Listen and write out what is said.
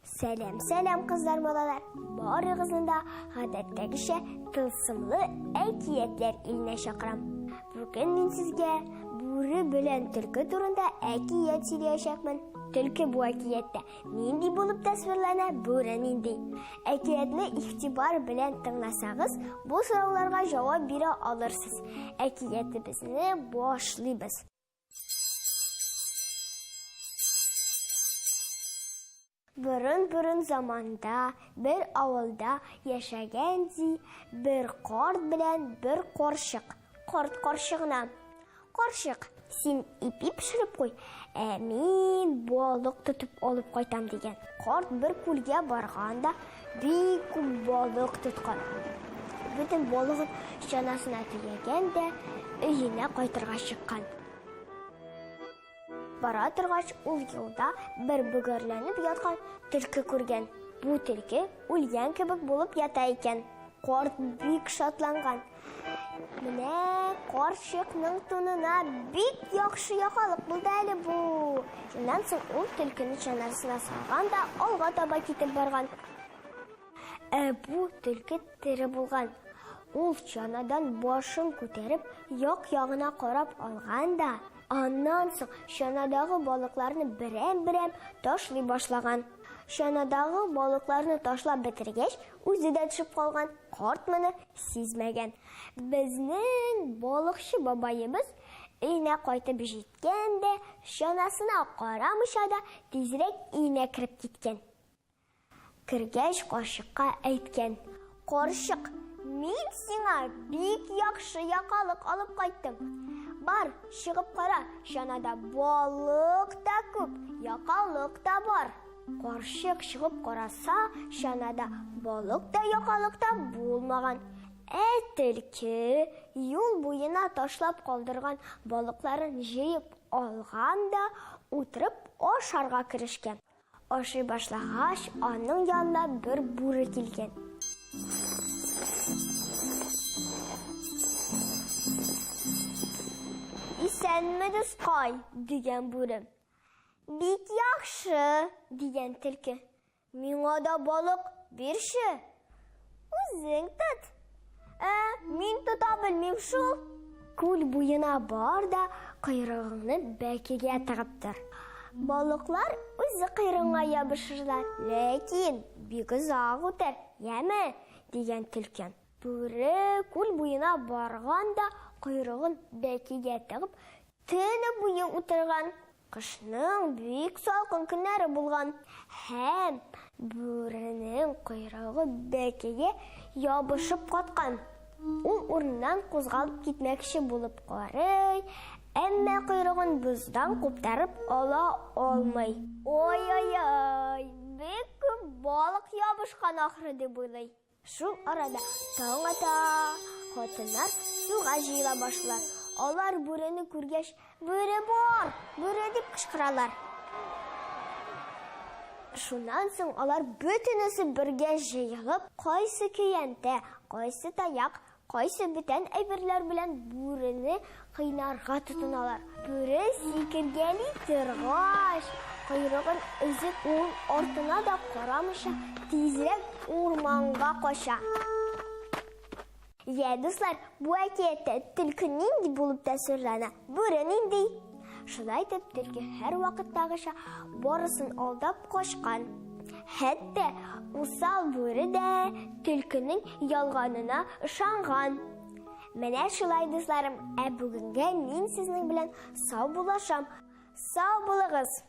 Сәлам, сәлам, кызлар, балалар. Барыгызны да гадәттәгечә тылсымлы әкиятләр иленә чакырам. Бүген мин сезгә бүре белән төлке турында әкият сөйләячәкмен. Төлке бу әкияттә нинди булып тасвирлана, бүре нинди? Әкиятне игътибар белән тыңласагыз, бу сорауларга җавап бирә алырсыз. Әкиятебезне башлыйбыз. Борын-борын заманда бер авылда яшәгән ди бер карт белән бер карчык. Карт карчыгына: "Карчык, син ипи пешереп куй, ә мин балык тотып алып кайтам", дигән. Карт бер күлгә барган да бик күп балык тоткан. Бөтен балыгын чанасына төягән дә өенә кайтырга чыккан. Бара торгач, ул юлда бер бөгәрләнеп яткан төлке күргән. Бу төлке үлгән кебек булып ята икән. Карт бик шатланган. Менә карчыкның тунына бик яхшы якалык булды әле бу. Шуннан соң ул төлкене чанасына салган да алга таба китеп барган. Ә бу төлке тере булган. Ул чанадан башын күтәреп, як-ягына карап алган да, аннан соң чанадагы балыкларны берәм-берәм ташлый башлаган. Чанадагы балыкларны ташлап бетергәч, үзе дә төшеп калган. Карт моны сизмәгән. Безнең балыкчы бабаебыз өенә кайтып җиткән дә, чанасына карамыйча да тизрәк өенә кереп киткән. Кергәч, карчыкка әйткән: "Карчык, мин сиңа бик яхшы якалык алып кайттым. Бар, чыгып кара, чанада балык та күп, якалык та бар". Карчык чыгып караса, чанада балык та, якалык та булмаган. Ә төлке юл буена ташлап калдырган балыкларын җыеп алган да, утырып ашарга керешкән. Ашый башлагач, аның янына бер бүре килгән. Исәнме, дускай, дигән бүре. Бик яхшы, дигән төлке. Миңа да балык бирче. Үзең тот. Ә, мин тота белмим шул. Күл буена бар да койрыгыңны бәкегә тыгып тор. Балыклар үзе койрыгыңа ябышырлар, ләкин бик озак үтәр, яме, дигән төлке. Бүре күл буена барган да койрыгын бәкегә тыгып, Төне буе утырган. Кышның бик салкын көннәре булган. Һәм бүренең койрыгы бәкегә ябышып каткан. Ул урыннан кузгалып китмәкче булып карый, әмма койрыгын боздан куптарып ала алмый. Ой-ой-ой, бик күп балык ябышкан ахры, дип уйлый. Шул арада таң ата, хатыннар суга җыела башлар. Алар бүрене күргәч, "Бүре бар! Бүре!" дип кычкыралар. Шуннан соң алар бөтенесе бергә җыелып, кайсы көянтә, кайсы таяк, Кайсы бүтән әйберләр белән бүрене кыйнарга тотыналар. Бүре сикергәли торгач, койрыгын өзеп, ул артына да карамыйча тизрәк урманга кача. Йә, дуслар, бу әкияттә төлке нинди булып тәэсирләнә, бүре нинди? Шулай итеп, төлке һәрвакыттагыча барысын алдап качкан. Хәтта усал бүре дә төлкенең ялганына ышанган. Менә шулай, дусларым, ә бүгенгә мин сезнең белән сау булашам. Сау булыгыз!